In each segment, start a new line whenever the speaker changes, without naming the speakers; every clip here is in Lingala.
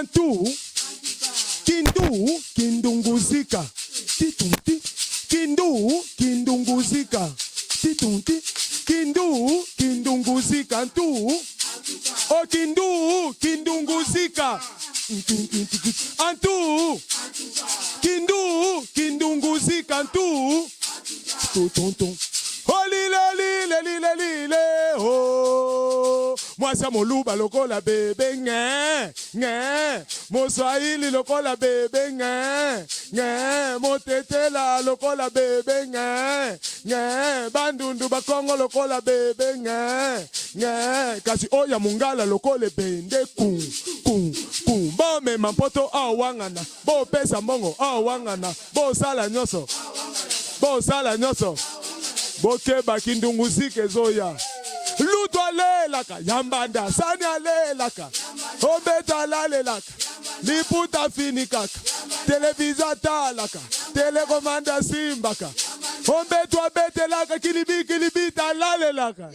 Antu Kindu Kindunguzika Titunti Kindu Kindunguzika Titunti Kindu Kindunguzika Ntu O Kindu Kindunguzika Antu Kindu Kindunguzika Ntu Tutuntu Olilelilelilelile oh Mwasi ya moluba lokola bebe nge nge Moswahili lokola bebe nge nge Motetela lokola bebe nge nge Bandundu bakongo lokola bebe nge nge Kasi oyo ya mongala lokola ebende ku ku ku Bomema mpoto awangana bopesa mbongo awangana Bosala nyoso, bosala nyoso, bokeba kindunguzika ezoya. Lutu alelaka ya mbanda, sani alelaka, obeta alalelaka, liputa afinikaka, televizio atalaka, telekomande asimbaka, ombetu abetelaka, kilibi kilibita alalelaka.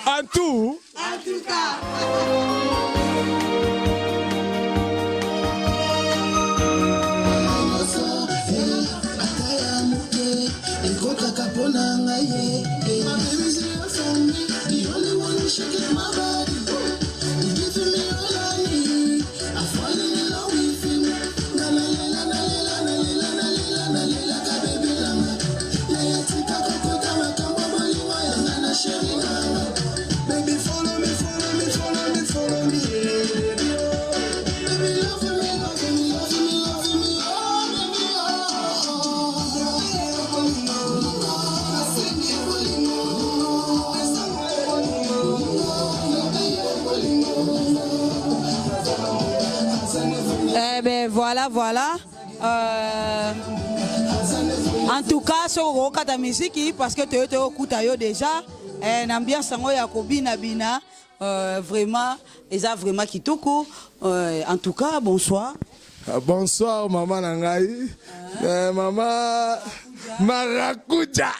Antu
En tout cas.
Ekokaka mpo na ngai ye.
Eh ben voilà, voilà. En tout cas, soki okokata miziki parce que toyo toyokuta yo déjà na ambiance yango ya kobina bina vraiment eza vraiment kitoko. En tout cas, bonsoir.
Bonsoir mama na ngai. Mama Marakuja.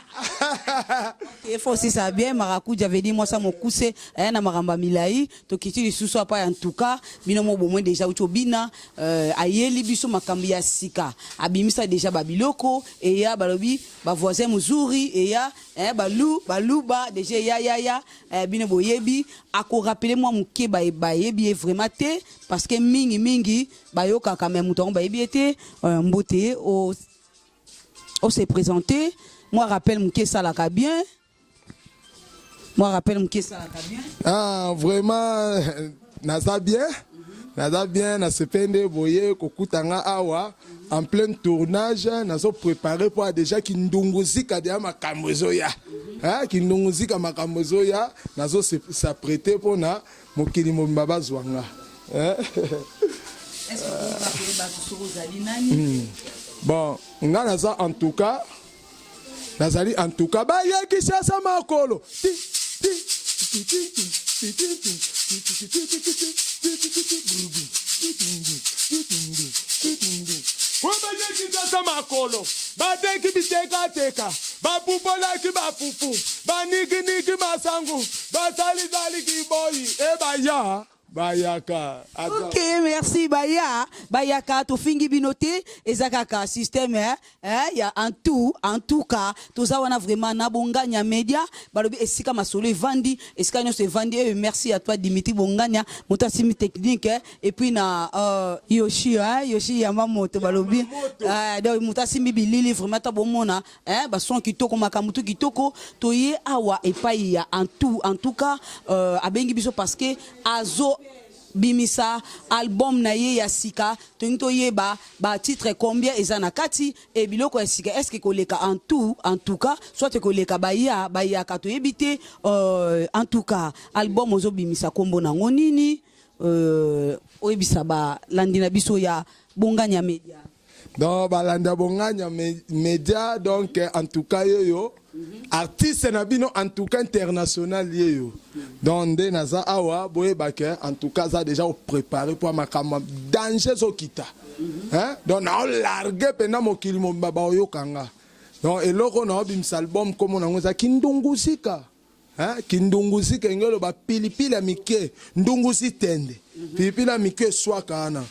Ok, faut aussi ça bien Marakuja veut dire moi ça mokuse na makambo ya milai tokiti lisusu apa. En tout cas bino mo bomoi déjà uti obina ayeli biso makambo ya sika, abimisa déjà babiloko eya balobi bavoisin mozuri eya balu baluba déjà eya yaya bino boyebi akorappeler mwa moke bayebi ye vraiment te parce que mingi mingi bayokaka me moto yango bayebi ye te. Mbote o se présenter moi rappel moke esalaka bien, moi rappel moke esalaka bien.
Ah, vraiment naza bien, naza bien, nasepeli nde boye kokuta nga awa en plein tournage. Nazo préparer mpo déjà kindunguzika deya makambo ezoya. Ah, kindunguzika makambo ezoya, nazo s'apprêter mpona mokili mobimba bazwa nga. Eh?
Est-ce que okorappeler bato soki ozali nani?
Bon, nga naza, en tout cas nazali, en tout cas baye Kinshasa makolo ti ti ti ti ti ti ti ti ti ti ti ti ti ti ti ti brugu ti ti ti ti ti ti. Baye Kinshasa makolo, bateki bitekateka, bapubolaki bafufu, banikiniki masangu, basalizaliki boyi ebaya bayaka.
Ok, merci. Baya bayaka, tofingi bino te, eza kaka système eh, ya en tout cas toza wana vraiment na Bonganya Media. Balobi esika masolo evandi, esika nyonso evandi. Merci à toi Dimitri Bonganya, moto asimi technique, et puis na Yoshi, Yoshi Yamba moto balobi donc moto asimbi bilili. Vraiment ta bomona bason kitoko, makambo tu kitoko. Toye awa epai ya en tout cas abengi biso parce que azo bimisa album na ye ya sika. Tolingi toyeba batitre combien eza na kati e biloko ya sika, est ce que koleka en tout cas soit koleka baya bayaka, toyebi te. En tout cas album ozobimisa nkombo nango nini? Oyebisa balandi na biso ya Bonganya Media.
Donc balanda Bonganya Media, donc en tout cas yeyo artiste na bino, en tout cas international yeyo. Donc nde naza awa boyebake, en tout cas aza déjà opréparé mpo makambo danger ezokita, hein? Donc naolarge mpenza mokili mobimba baoyokanga. Donc eloko naobimisa album, nkombo nango eza Kindunguzika. Hein? Kindunguzika elingi oloba pilipili ya mike, ndunguzi tende. Pilipili ya mike eswaka wana.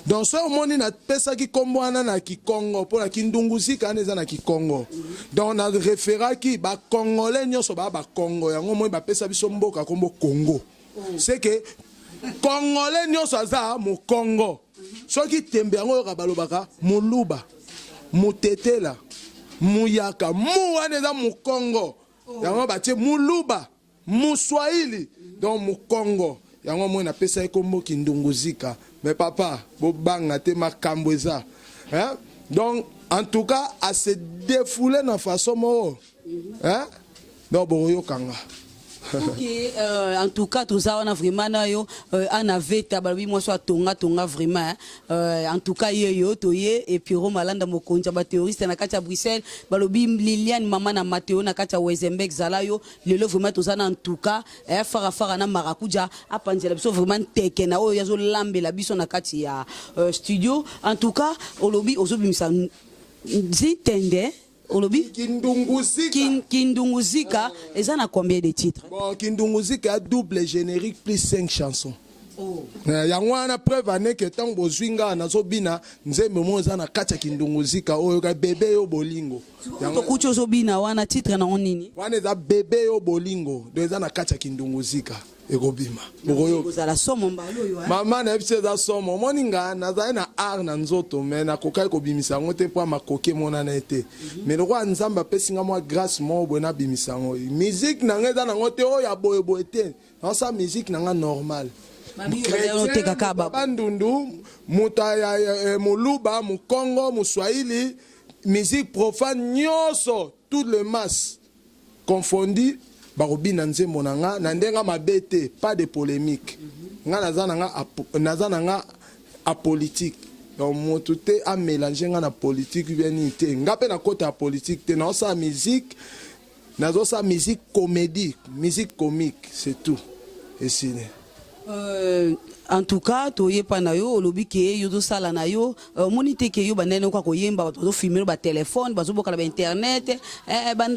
Donc soki omoni napesaki nkombo wana na Kikongo mpo na kindunguzika wana eza na Kikongo. Donc na referaki ba Congolais nyonso ba ba Kongo yango omoni bapesa biso mboka nkombo Congo. C'est que Congolais nyonso aza mokongo. Soki tembe yango oyoka balobaka moluba, mutetela, muyaka, mu wana eza mokongo. Yango batie muluba, muswahili, donc mukongo. Yango moi napesaki kombo kindunguzika. Mais papa, bobanga te makambo eza. Hein? Donc en tout cas, à se défouler na façon moko. Hein? Donc bokoyoka nga.
Ok, en tout cas toza wana vraiment na yo Anna Veta balobi mwasi atonga tonga vraiment hein. En tout cas ye yo toye et Pierrot Malanda mokonzi ya ba terroriste na kati ya Bruxelles balobi Liliane mama na Matteo na kati ya Wezenbeek zala yo lelo vraiment toza na en tout cas eh, fara fara na marakuja apanzela biso vraiment nteke na oyo yazo lambela biso na kati ya studio. En tout cas olobi ozobimisa nzitende olobi
Kindunguzika.
Kindunguzika eza na combien de titres?
Bon, Kindunguzika ya double générique plus 5 chansons. Yango wana preuve ane ke ntango bozwi nga nazobina nzembo moko eza na kati ya Kindunguzika oyo ka bebe yo bolingo. Yango
tokuti ozobina wana titre nango nini?
Wana eza bebe yo bolingo, donc eza na kati ya Kindunguzika ekobima. Bokoyoka.
Kozala somo mbala oyo, hein?
Mama na biso eza somo. Omoni nga nazali na art na nzoto mais nakokaki kobimisa yango te mpo ya makoki emonana ye te. Mais lokola Nzambe apesi nga mwa grâce moko boye nabimisa yango. Musique na nga eza nango te oyo ya boye boye te. Naosala musique na nga normal.
Babi, oyo oteka kaka ba-
Bandundu, moto ya, moluba, mokongo, moswahili, musique profane nyonso, toutes les masses confondues bakobina nzembo na nga na ndenge mabe te, pas de polémique. Nga naza na nga naza na nga apolitique. Donc moto te a mélanger nga na politique bien nini te. Nga pe na kota ya politique te, naosala musique, nazosala musique comédie, musique comique, c'est tout. Esili.
En tout cas toyepa na yo olobi ke yo ozosala na yo, omoni te ke yo bandene okoka koyemba bato bazofilme ba téléphone bazobokala ba internet,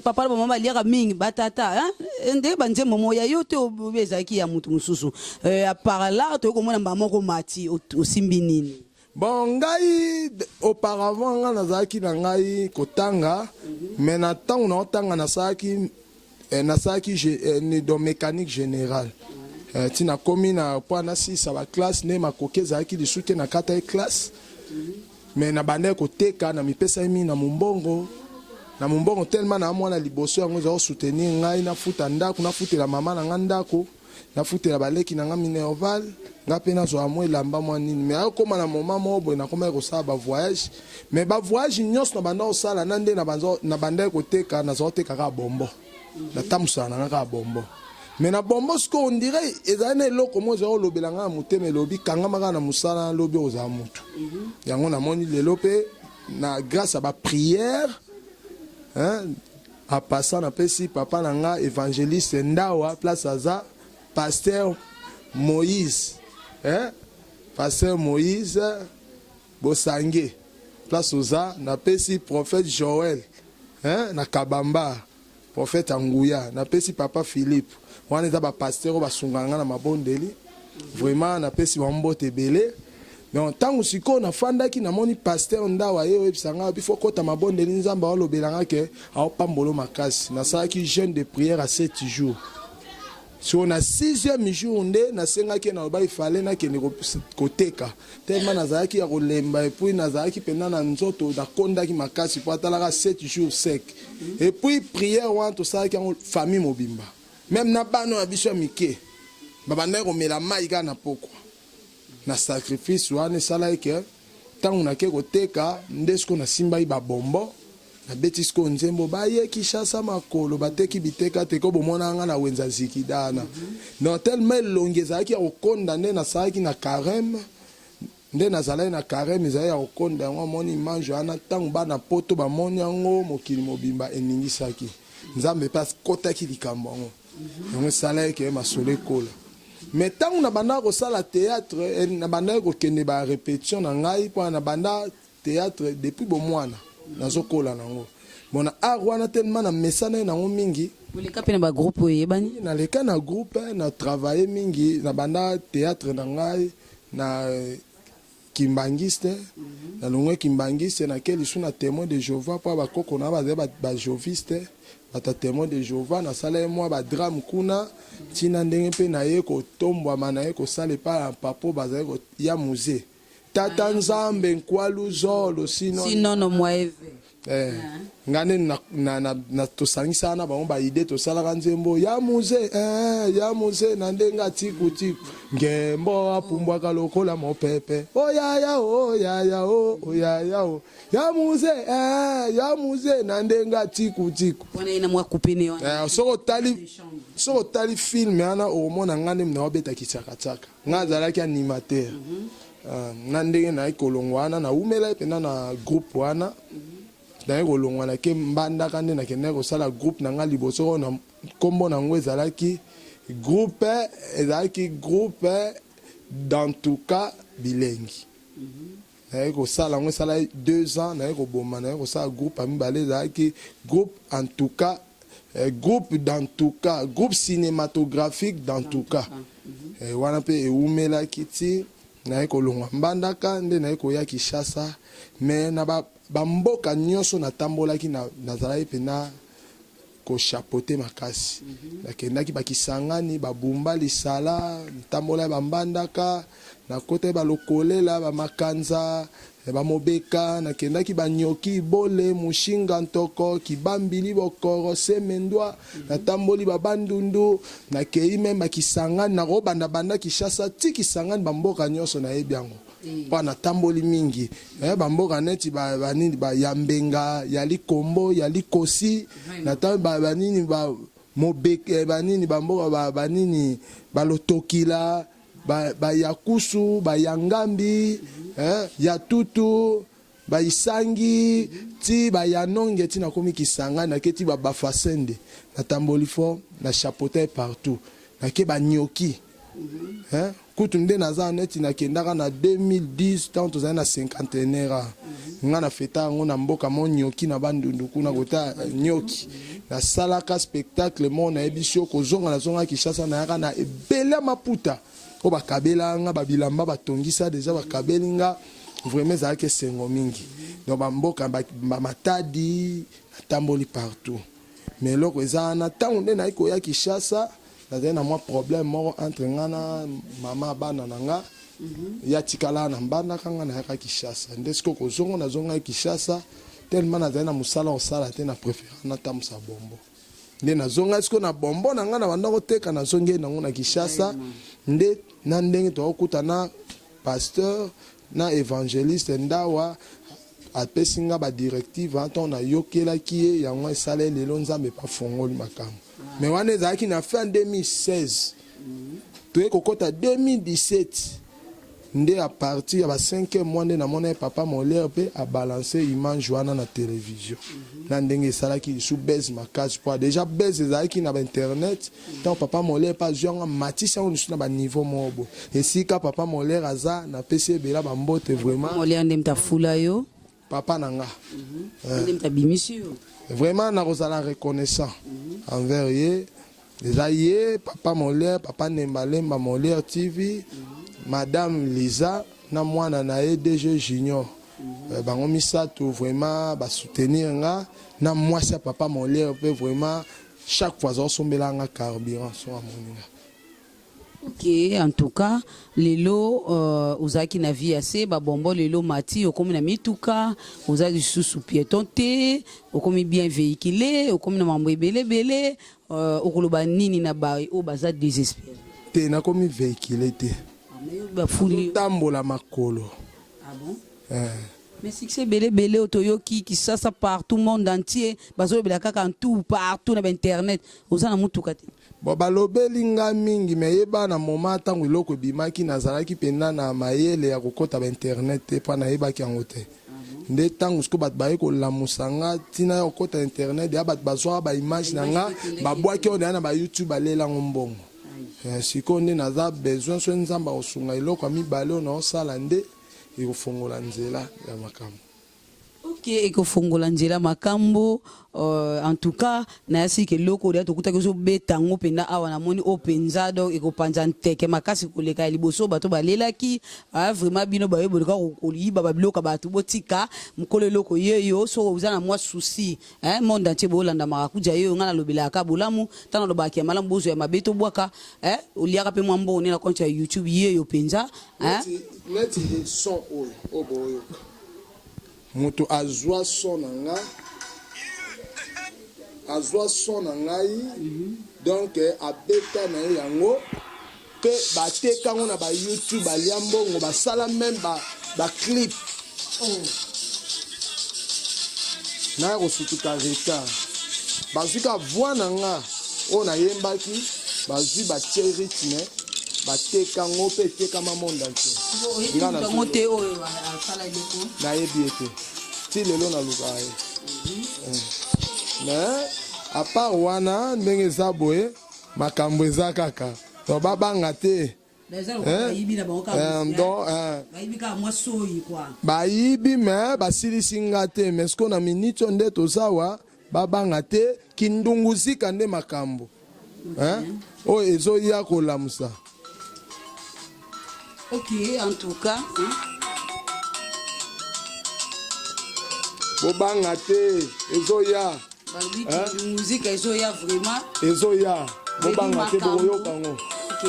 papa na bamama baliaka mingi batata, hein? Nde banzembo moko ya yo te obi ezalaki ya motu mosusu. À part là toyei komona mbala moko mati osimbi nini?
Bon, ngai auparavant ngai nazalaki na ngai kotanga, mais na ntango na otanga nasalaki nasalaki donc mécanique générale. Ti nakomi na po nasilisa ba classe nde makoki ezalaki lisusu te na kata ye classe, mais nabandaki koteka na mipesaki mingi na mombongo na mombongo tellement na mwana liboso yango ezala kosoutenir ngai, nafuta ndako, nafutela mama na ngai ndako, nafutela baleki na ngai minerval, nga mpe nazwaka mwa elamba mwa nini. Mais ayokóma na moment moko boye nakomaki kosala bavoyage, mais bavoyage nyonso na banda kosala na nde na bandaki koteka, nazala koteka kaka bombo, natambusaka na nga kaka bombo. Mais na bombo sikoyo on dirait ezali na eloko moko ezali kolobela ngai na motema, elobi kangama kaka na mosala, nalobi ozala motu yango. Namoni lelo mpe na grâce ya baprière, hein, apasa napesi papa na nga évangéliste Ndawa place aza, pasteur Moïse, hein? Pasteur Moïse Bosange place oza, napesi prophète Joël, hein? Na Kabamba, prophète Anguya, napesi papa Philippe. Wana eza bapasteur oyo basungaka nga na mabondeli. Vraiment napesi bango mbote ebele. Donc ntango sikoyo nafandaki, namoni pasteur Ndawa ye oyebisa nga bifo kota mabondeli, Nzambe aolobela nga ke aopambolo makasi. Nasalaki jeûne de prière à 7 jours. So na sixième jour nde nasengaki, naloba ifale nakende koteka tellement nazalaki ya kolemba, et puis nazalaki mpenza na nzoto nakondaki makasi po atalaka 7 jours sec. Et puis prière wana tosalaki yango famille mobimba, même na bana ya biso ya mike babandaki komela mai kaka na pokwa. Na sacrifice wana esalaki ke ntango nake koteka nde sikoyo nasimbaki babombo, nabeti sikoyo nzembo baye Kinshasa makolo bateki biteka te ko bomona nga na wenza zikidana. Donc tellement elongi ezalaki ya kokonda nde nasalaki na carême, nde nazalaki na carême ezalaki ya kokonda. Yango amoni image wana, ntango bana poto bamoni yango, mokili mobimba eningisaki. Nzambe mpe akotaki likambo yango, yango esalaki ke masolo ekola. Mais ntango na bandaka kosala théâtre, na bandaki kokende barépétition na ngai mpo na banda théâtre depuis bomwana, nazokola nango. Bon, na art wana tellement na mesana ye nango mingi.
Oleka mpe na bagroupe oyo eyebani?
Naleka na groupe, na travaille mingi, na banda théâtre na ngai na Kimbanguiste. Nalongwe Kimbanguiste, nake lisu na Témoin de Jéhovah, mpo bakoko na bazali bajoviste, bato ya Témoin de Jéhovah. Nasala ye mwa badrame kuna, ntina ndenge mpe naye kotombwama, naye kosala epai ya papo bazali ya musée Tata Nzambe nkwalu zolo sino
sinono mwaeve.
Eh, nga nde tosangisaka na bango baide, tosalaka nzembo ya muze, eh, ya muze na ndenge atikutiku ngembo apumbwaka lokola mopepe, oyaya oyaya o oyaya o ya muze, eh, ya muze na ndenge atikutiku.
Wana ye na mwa kupene wana.
Eh, soki otali film wana, okomona nga nde naobeta kitsakatsaka, nga azalaki animateur. Na ndenge nayaki kolongwa wana, nawumelaki mpenza na groupe wana. Naye kolongwa, nake Mbandaka, nde nakendaki kosala groupe na nga liboso oyo na nkombo na yango ezalaki groupe, ezalaki groupe d'En-tout-cas Bilengi. Naye kosala yango, esalaki 2 ans. Naye koboma, naye kosala groupe ya mibale, ezalaki groupe en tout cas, groupe d'En-tout-cas, groupe cinématographique d'En-tout-cas. Wana mpe ewumelaki ti naye kolongwa Mbandaka, nde naye koya Kinshasa. Mais na bamboka nyonso natambolaki, nazalaki mpenza kochapeauter makasi. Nakendaki bakisangani, babumba, lisala, ntambola ya bambandaka, nakotaki balokolela, bamakanza, bamobeka, nakendaki banyoki, bole, mushinga, ntoko, kibambili, bokoro, semendwa, natamboli babandundu, nakei même bakisangani. Nakobanda-banda Kinshasa ti Kisangani, bamboka nyonso nayebi yango mpo natamboli mingi. Bamboka neti banini, ya Mbenga, ya Likombo, ya Likosi, banini, mobeke, banini, bamboka banini, balotokila, bayakusu, bayangambi, ya tutu, baisangi, ti bayanonge, ti nakomi Kisangani, nake ti babafasende. Natamboli fort, na chapeauter partout, nake banyoki. Kutu nde naza neti nakendaka na 2010, ntango tozali na cinquantenaire nga na feta yango na mboka mo Nyoki, na Bandundu kuna, kota Nyoki, nasalaka spectacle moko. Nayebi so kozonga, nazonga Kinshasa, nayaka na ebele ya maputa oyo bakabela nga, babilamba batongisa deja, bakabeli nga. Vraiment ezalaki esengo mingi. Donc bamboka bamatadi, natamboli partout. Mais eloko eza wana, ntango nde nayi koya Kinshasa, nazali na mwa problème moko entre nga na mama bana na nga. Ya tikala na Mbandaka, nga nayaka Kinshasa. Nde sikoyo kozonga, nazongaki Kinshasa, tellement nazali na mosala kosala te, na préféré natambusa bombo. Nde nazonga sikoyo na bombo na nga na banda koteka, nazongeli nango na Kinshasa. Nde na ndenge tokokuta na pasteur na évangéliste Ndawa, apesi nga badirective. Ntango nayokelaki ye yango, esala lelo Nzambe epafongoli makambo. Mais wana ezalaki na fin 2016. Toye kokɔta 2017, nde à partir ya ba 5 mois nde namona ye, papa Molière mpe abalance image wana na télévision, na ndenge esalaki lisu buzz makasi, po déjà buzz ezalaki na bainternet. Ntango papa Molière mpe azwi yango, amatisi yango lisu na baniveau moko boye. Esika papa Molière aza, napesi ebela bambote vraiment.
Molière nde moto afula yo?
Papa na nga.
Nde moto abimisi yo?
Vraiment nakozala reconnaissant envers ye. Eza ye papa Molière, papa Nembalemba, Molière TV, madame Liza na mwana na ye DG Junior. Bango misato vraiment basoutenir nga, na mwasi ya papa Molière mpe vraiment chaque fois azosombela nga carburant so amoni nga.
Ok, en tout cas lelo ozalaki na vie ya se babombo, lelo mati, okomi na mituka, oza lisusu piéton te, okomi bien véhiculé, okomi na mambo ebele ebele. Okoloba nini na baye oyo baza désespéré?
Te, nakomi véhiculé te.
Bafuli.
Tambola makolo.
Ah bon?
Eh.
Mais succès ebele ebele oyo toyoki Kisasa, partout, monde entier bazolobela kaka tout partout na bainternet, oza na mutuka te?
Bon, balobeli nga mingi, me yeba na moment ntango eloko ebimaki, nazalaki mpenza na mayele ya kokɔta bainternet te, mpo nayebaki yango te. Nde ntango sikoyo bato baye kolamusa nga ntina ya kokɔta internet, ya bato bazwaka baimage na nga, babwaki oyo deya na bayoutube, alelango mbongo. Sikoyo nde naza besoin, so Nzambe akosunga, eloko ya mibale oyo naosala nde ekofongola nzela ya makambo.
Ok. Ok, ekofongola nzela makambo euh, en tout cas nayasi ke eloko oyo tokutaki ozobeta yango mpenza awa namoni oyo mpenza donc ekopanza nteke makasi koleka ya liboso bato balelaki ah, vraiment bino baye boleka koyiba babiloko ya bato botika mokolo eloko yeyo soki oza na mwa souci eh, monde entier bolanda marakuja yeyo ngai nalobelaka bolamu ntango nalobaka ya malamu bozwa ya mabe tobwaka eh, oliaka mpe mwa mbongo nde na compte ya youtube yeyo mpenza eh.
Neti son oyo oyo boyoka Moto azua son na nga azua son na ngai donc abeta na ye yango pe bateka yango na ba youtube balia mbongo basala meme ba, ba clip oh. Naya kosutuka retard bazwi ka voix na nga oyo nayembaki bazwi batie rythme bateka yango mpe etekama monde entier.
Nga na yango te oyo asala eloko.
Nayebi ye te. Ti lelo nalukaka ye. Eh. Mais à part wana ndenge eza boye makambo eza kaka. Donc babanga te.
Eh?
Eh, donc bayibi mais basilisi nga te mais sikoyo na minute oyo nde tozawa babanga te kindunguzika nde makambo Hein? Oyo ezoya kolamusa.
Ok, en tout cas. Hein?
Bobanga te, ezoya.
Balobi hein? Musique ezoya vraiment.
Ezoya. Bobanga te bokoyoka yango.
Ok.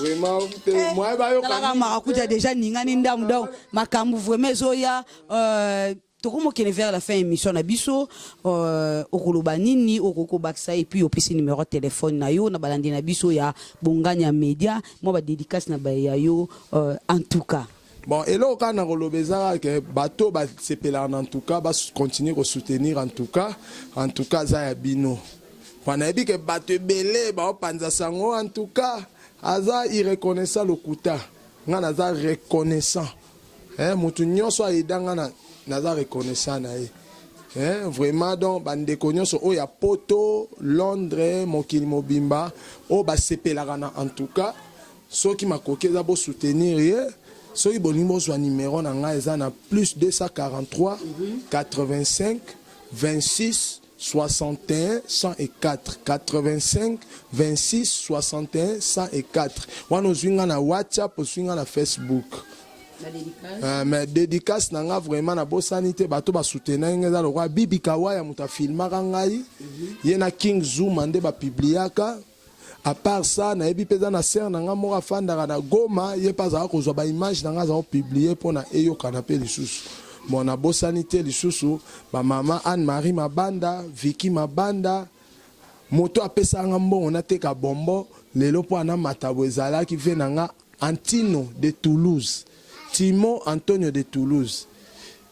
Vraiment te eh, moyen bayoka.
Talaka marakuja déjà ningani ndambu donc makambo vraiment ezoya euh, Tokomokende vers la fin emission na biso euh, okoloba nini okoki kobakisa et puis opesi numero ya telefone na yo na balandi na biso ya Bonganya Media mwa ba dedicace na baye ya yo euh, en tout cas.
Bon, eloko kaka na koloba eza kaka ke bato basepelaka na en tout cas ba continuer ko soutenir en tout cas, en tout cas aza ya bino. Mpo nayebi ke bato ebele baopanza sango en tout cas aza irreconnaissant lokuta. Nga naza reconnaissant. Eh, mutu nyonso aida nga na naza reconnaissant na ye. Eh, vraiment donc bandeko nyonso oyo ya poto, Londres, mokili mobimba oyo basepelaka na en tout cas soki makoki eza bo soutenir ye soki bolingi bozwa numero na ngai eza na plus 243 85 26 61 104 85 26 61 104 wana ozwi nga na whatsapp ozwi nga na facebook Uh, mais dédicace na nga vraiment nabosani te bato basoutenaki nga eza lokola bibi kawaya moto afilmaka ngai mm -hmm. ye na king zuma nde bapibliaka à part ça nayebi mpe eza na sere na nga moko afandaka na goma ye mpe azalaka kozwa baimage na nga azala kopiblie mpo na eyokana mpe lisusu bon nabosani te lisusu bamama anne marie mabanda vicky mabanda moto apesaka nga mbongo nateka bombo lelo mpo anamata bo ezalaki ve na nga antino de toulouse timo antonio de toulouse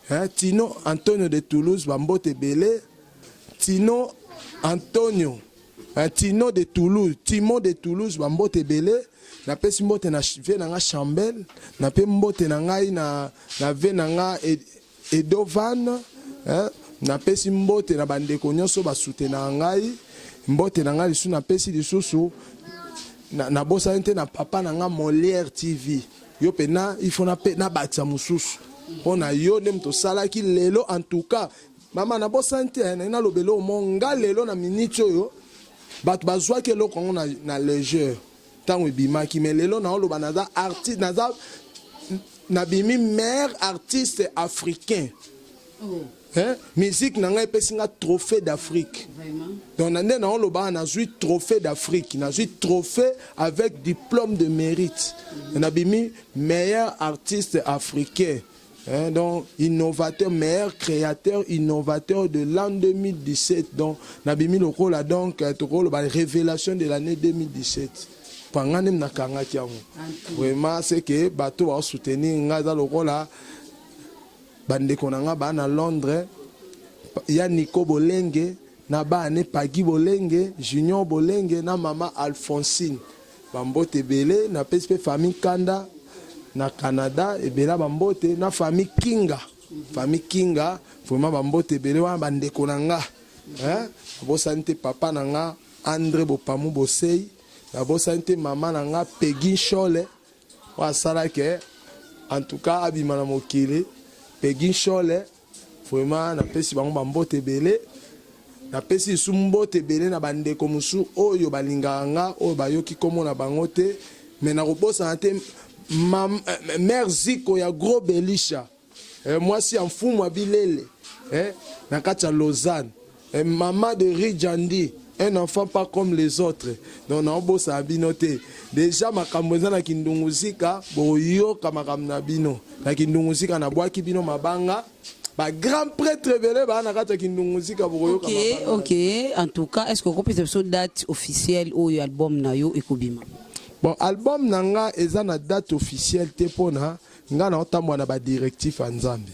hein, tino antonio de toulouse bambote ebele tino antonio Hein, Tino de Toulouse, Timon de Toulouse, ba mbote ebele. Napesi mbote na vie na nga Chambel, na pe mbote na ngai na na vie na nga Edovan, hein, napesi mbote na bandeko nyonso ba soutenaka ngai. Mbote na ngai lisusu napesi lisusu nabosani te na papa na nga Molière TV. Yo pena il faut nabakisa mosusu mpo na yo nde moto osalaki lelo en tout cas Mama nabosani te naye naloba eloko moko nga lelo na minute oyo bato bazwaki eloko yango na, na legere ntango ebimaki mais lelo naoloba naza artiste naza nabimi meilleur artiste africain oh. Hein? Musique na ngai epesi nga trophée d'Afrique. Donc na nde naoloba nazwi trophée d'Afrique, nazwi trophée avec diplôme de mérite. Mm -hmm. Nabimi meilleur artiste africain. Hein, donc innovateur meilleur créateur innovateur de l'an 2017 donc nabimi lokola donc euh, tokoloba révélation de l'année 2017 mpo nga nde nakangaki yango vraiment c'est que bato baosoutenir nga eza lokola bandeko na nga baa na londres ya nico bolenge na bana ne pagi bolenge junior bolenge na mama alphonsine Ba mbote ebele na pesi pe famille kanda na Canada ebela ba mbote na famille kinga famille kinga vraiment ba mbote ebele wana ba ndeko na nga hein nabosani te papa na nga Andre Bopamu Bosei nabosani te mama na nga Peggy Nshole oyo asalaki. En tout cas abima na mokili. Peggy Nshole vraiment napesi bango ba mbote ebele. Napesi lisusu mbote ebele na ba ndeko mosusu oyo balingaka nga oyo bayoki kombo na bango te mais nakobosana te mam, eh, mère Ziko ya gros Belisha eh, mwasi ya mfumu ya bilele eh, na kati ya Lausanne eh, mama de Rijandi un enfant pas comme les autres donc naobosana bino te deja makambo eza na kindunguzika boyoka makambo na bino na kindunguzika nabwaki bino mabanga ba grand prêtre ebele baa na kati ya kindunguzika bokoyoka
Ok, ok. En tout cas, est-ce que okopesa biso date officielle oyo album na yo ekobima?
Bon, album na nga eza na date officielle te mpona nga naotambola na badirectif ya Nzambe.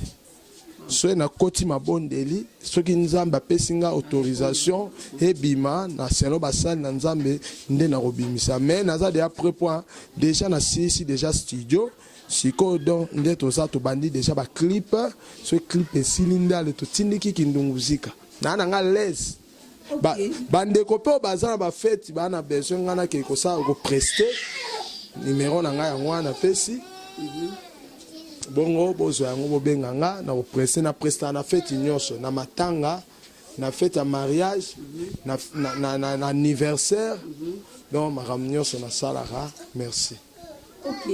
Soki nakoti mabondeli, soki Nzambe apesi nga autorisation ebima na selon basali na Nzambe nde nakobimisa. Mais naza deja prêt point deja nasilisi deja studio sikoyo donc nde toza tobandi deja ba clip. Soki clip esili nde ale totindiki kindunguzika na na nga l'aise. Ba, bandeko mpe oyo baza na bafeti baa na besoin ngai nakei kosala kopreste numero na ngai yango wana napesi bongo bozwa yango bobenga nga na kopreste na presta na feti nyonso na matanga na fete ya mariage na, na, na, na, na anniversaire donc makambo nyonso nasalaka merci.
Ok,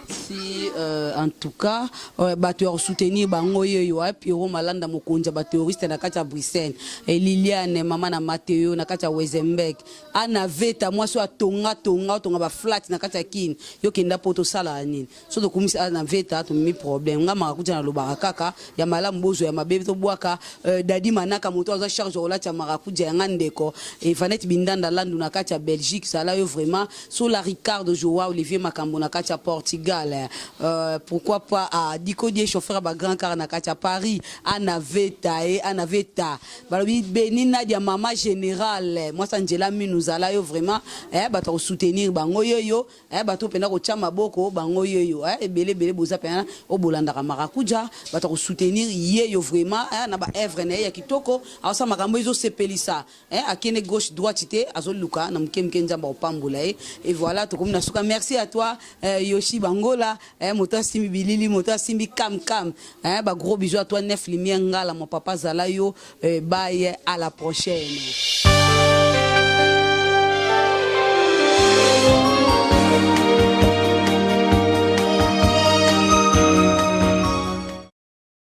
si euh, en tout cas euh, bato ya kosoutenir bango yeyo eh, Pierrot Malanda mokonzi ya baterroriste na kati ya Bruxelles eh, Liliane mama na Mateo na kati ya Wezenberg Anna Veta mwasi oyo atonga tonga otonga ba flat na kati ya Kin yo kenda po tosala nini so tokumisi Anna Veta tomemi problème nga marakuja nalobaka kaka ya malamu bozwa ya mabe tobwaka euh, Dadi Manaka moto aza charge ya kolatisa marakuja ya nga ndeko eh, Vanette Bindanda Landu na kati ya Belgique zala yo vraiment Sola Ricardo Joao Olivier Makambo na kati ya Portugal euh, pourquoi pas ah, Diko Die chauffeur ya ba grand car na kati ya Paris Anna Veta eh, Anna Veta balobi Beni Nadia mama générale mwasa Angela Minu zala yo vraiment eh, bato ya kosoutenir bango yoyo eh, bato mpenza kotya maboko bango yoyo eh, ebele ebele boza mpenza oyo bolandaka Marakuja bato ya kosoutenir yeyo vraiment eh, na ba œuvre na ye ya kitoko aosala makambo ezosepelisa Eh akende gauche droite te azoluka na muke muke nzambe akopambola ye et voilà tokomi na suka merci à toi eh, Yoshi Bangola eh, moto asimbi bilili moto asimbi cam cam eh, ba gros bisous à toi neuf lumière ngala mon papa zala yo eh, bye à la prochaine.